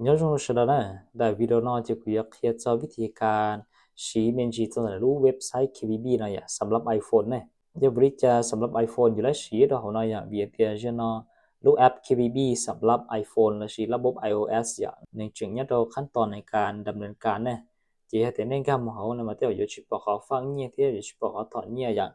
Nyob zoo sawv daws na, daim video no ces kuv yuav qhia txog vib thi kas siv me ntsis txog ntawm lub website K B B no yom, xam lab iPhone ne. Yog vim li cas xam lab iPhone yuav lab siv rau hauv no yom? Vim tias zaum no lub app K B B xam lab iPhone lossis lab bob I O S yom, nws tseem nyob rau khab toos nees kas dam nees kas ne. Ces yog tias nej nkag mus hauv no mas tej zaum yuav tsis pom qhov faj nyiaj thiab yuav tsis pom qhov thom nyiaj yom.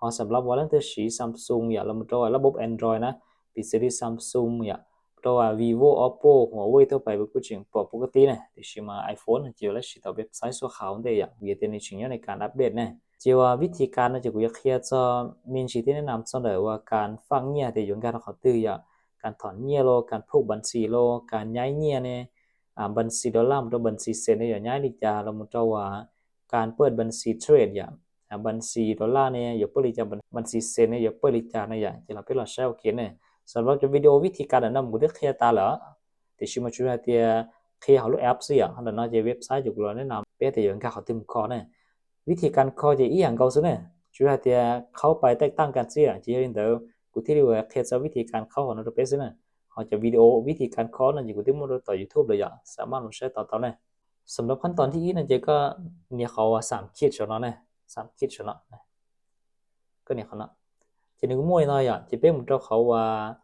Ho xam lab uas leej twg siv Samsung yom, los mus rau lab bob Android na, piv txwv li Samsung yom, rau Vivo, Oppo, Huawei tuaj pais kuj tseem pom pub kab tib ne, tiam sis mas iPhone ces yuav lab siv tau website xuaj khau ntej yom, vim tias nws tseem nyob nees kas update ne. Ces uas vib thi kas no ces kuv yuav qhia txog me ntsis thiab nej nam txog ntawm uas kas faj nyiaj tias yuav nkag rau qhov twg yom, kas thom nyiaj los, kas phub npas xis los, kas nyaib nyiaj ne, npas xis dollar mus rau npas xis cent ne yuav nyaib li cas, los mus rau uas kas pawj npas xis trade yom, npas xis dollar ne yuav pawj li cas, npas xis cent ne yuav pawj li cas na yom, ces los peb los saib ua ke ne. Xam lab cov video vib thi kas ntawm no kuv twb qhia tas lawm, tiam sis mas tsuas hais tias qhia hauv lub app xwb yom, ho ntawm no ces website ces kuv los nej nam peb tias yuav nkag qhov twg mus kho ne. Vib thi kas kho ces ib yam nkaus xwb ne, tsuas hais tias khaub pais taij taj kas xwb yom, ces yog li ntawd kuv thiaj li uas qhia txog vib thi kas khaub hauv no rau peb xwb na. Ho cov video vib thi kas kho no ces kuv twb muaj rau tom YouTube lawm yom, xam maj mus saib tau tau ne. Xam lab khab toos thib ib no ces koj nias qhov uas xam khij saum no ne, xam khij saum no, koj nias qhov no. Ces nws kuj muaj li no yom, ces peb mus rau qhov uas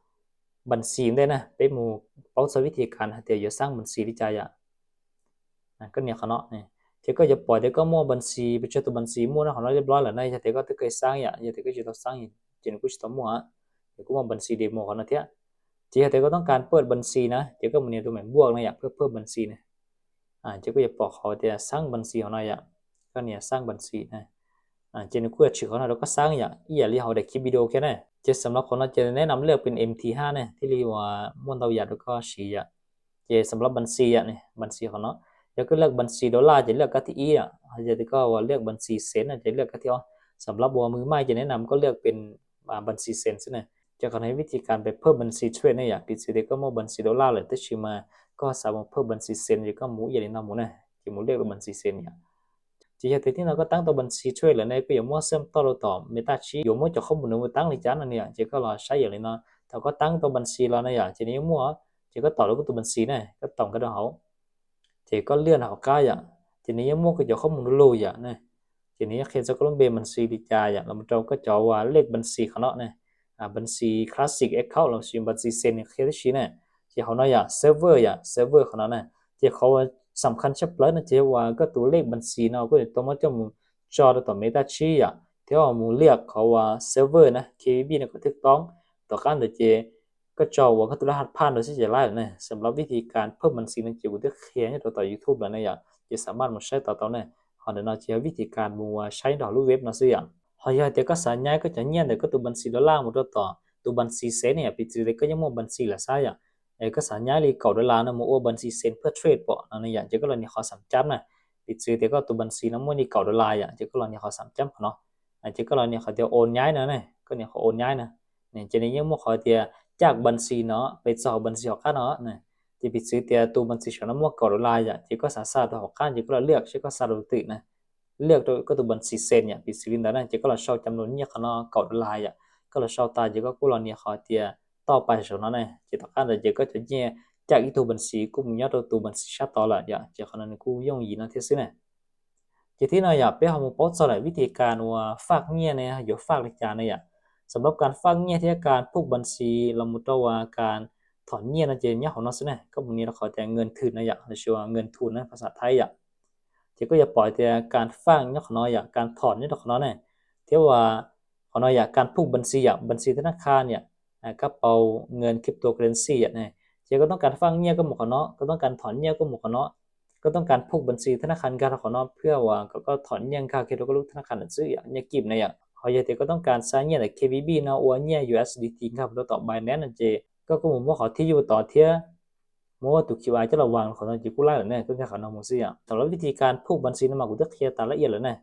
npas xis ntej na, peb mus paub txog vib thi kas hais tias yuav xab npas xis li cas yom. Koj nias qhov no, ces koj yuav pom tias koj muaj npas xis, pes tsawg tus npas xis muaj rau qhov no ib blob lawm na, yog tias koj twb kheev xab yom, yog tias koj tsis tau xab ces nws kuj tsis tau muaj, ces kuj muaj npas xis demo qhov no thiab. Ces yog tias koj toob kas pawj npas xis na, ces koj mus nias tus meem npuaj no yom, pawj pawj npas xis na. Ces koj yuav pom qhov tias xab npas xis hauv no yom, koj nias xab npas xis na. Ces nws kuj yuav tshwm qhov no rau koj xab yom, ib yam li hauv daim clip video kiag na. Ces xam lab qhov no ces nej nam lwaj pes M T hab ne thiaj li uas muaj ntau yam rau koj siv yom. Ces xam lab npas xis yom, npas xis qhov no, yog koj lwaj npas xis dollar ces lwaj kab thib ib yom, yog tias koj uas lwaj npas xis cent no ces lwaj kab thib ob. Xam lab uas mws maij ces nej nam koj lwaj pes npas xis cent xwb na. Ces qhov no vib thi kas pawj npas xis trade ne yom, piv txwv tias koj muaj npas xis dollar lawm tab sis mas koj xav mus pawj npas xis cent ces koj mus ib yam li no mus na, ces mus lwaj npas xis cent yom. Ces yog tias tib no koj taab tau npas xis trade lawm ne, koj yuav muab xab toj rau tom me taj tsib, yuav muab cov qhob mus no mus taab li cas no ne yom, ces koj los saib yam li no. Thaum koj taab tau npas xis los na yom, ces nws yeej muaj, ces koj tom rau koj tus npas xis na, koj tom nkag rau hauv, ces koj lwaj hauv qab yom, ces nws yeej muaj koj cov qhob mus du lug yom. Ces nws yeej qhia txog koj lub npe npas xis li cas yom, los rau koj cov uas lej npas xis qhov no ne, npas xis classic account lossis npas xis cent nws qhia tib si na. Ces hauv no yom, server yom, server qhov no na. Ces qhov uas xam khaj tshaj plaws no ces uas koj tus lej npas xis no koj yuav tau muab coj mus tso rau tom me taj tsib yom, thiab mus liaj qhov uas server na, K B B no kom thwj toob. Tom qab ntawd ces koj tso uas koj tus lej haj phaj rau xwb ces laib lawm na. Xam lab vib thi kas pawj npas xis no ces kuv twb qhia nyob rau tom YouTube lawm na yom, ces xam maj mus saib tau tau na. Ho ntawm no ces yog vib thi kas mus uas saib nrog lub web no xwb yom. Ho yog tias koj xav nyaib koj cov nyiaj ntawm koj tus npas xis dollar mus rau tom tus npas xis cent ne yom, piv txwv tias koj yeej muaj npas xis lawm xwb yom, es koj xav nyaib li kaum dollar no mus ua npas xis cent pawj trade pom no ne yom, ces koj los nias qhov xam cab na. Piv txwv tias koj tus npas xis no muaj li kaum dollar yom, ces koj los nias qhov xam cab qhov no. Ces koj los nias qhov tias o nyaib no ne, koj nias qhov o nyaib na. Ces nws yeej muaj qhov tias caj npas xis no pes txog npas xis hauv qab no. Ces piv txwv tias tus npas xis saum no muaj kaum dollar yom, ces koj xav xa rau hauv qab ces koj los liaj seb koj xa rau twg na. Liaj rau koj tus npas xis cent yom, piv txwv li ntawd na, ces koj los sau cam lus nyiaj qhov no kaum dollar yom. Koj los sau tas ces koj kuj los nias qhov tias toj pais saum no ne, ces tom qab ntawd ces koj cov nyiaj caj ib tug npas xis kuj mus nyob rau tus npas xis sab tod lawm yom, ces qhov no nws kuj yooj yim no thiab xwb na. Ces thib no yom, peb ho mus paub txog lawm vib thi kas uas faj nyiaj ne yuav faj li cas ne yom. Xam lab kas faj nyiaj thiab kas phuj npas xis los mus rau uas kas thom nyiaj no ces nyob hauv no xwb ne, koj mus nias rau qhov tias nkas thwm no yom, lossis uas nkas thum na phas xas thaib yom. Ces koj yuav pom tias kas faj nyob qhov no yom, kas thom nyob rau qhov no ne, thiab uas qhov no yom, kas phuj npas xis yom, npas xis thab nab qha yom, kab pau nkas cryptocurrency yom ne. Ces koj toob kas faj nyiaj koj mus qhov no, koj toob kas thom nyiaj koj mus qhov no, koj toob kas phuj npas xis thab nab qha nkag rau qhov no phiaj uas kom koj thom nyiaj nkag kiag rau koj lub thab nab qha ntawm xwb yom, nyiaj kim na yom. Ho yog tias koj toob kas xa nyiaj ntawm K B B no ua nyiaj U S D T nkag mus rau tom Binance no ces koj kuj mus muab qhov thib yuj tod thiab muab tus Q R coj los vang qhov no ces kuj laib lawm ne, koj nkag qhov no mus xwb yom. Thaum lub vib thi kas phuj npas xis no mas kuv twb qhia tas lab ias lawm ne.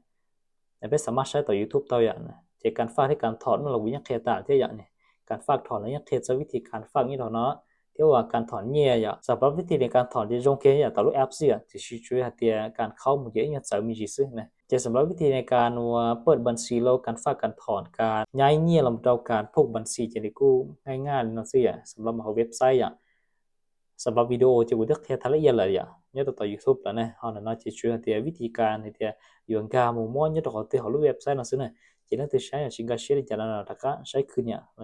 Peb xam maj saib tom YouTube tau yom. Ces kas faj thiab kas thom no los kuv yeej qhia tas thiab yom. Kas faj thom no yeej qhia txog vib thi kas faj nyob rau no, thiab uas kas thom nyiaj yom. Xam lab vib thi kas thom ces zoo kiag yom, tom lub app xwb yom, tiam sis tsuas yog hais tias kas khaub mus ces ib nyuag txawv me ntsis xwb na. Ces xam lab vib thi kas uas phuj npas xis los kas faj kas thom kas nyaib nyiaj los rau kas phuj npas xis ces nws kuj nyaij nyaj li no xwb yom, xam lab hauv website yom. Xam pab video ces kuv twb qhia tag lawm ib yam lawm yom, nyob rau tom YouTube lawm ne. Ho ntawm no ces tsuas yog tias vib tis kas hais tias yuav nkag mus muab nyob rau qhov twg hauv lub website no xwb na. Ces leej twg saib yog tsis nkag siab li cas no rov qab saib khwv niam.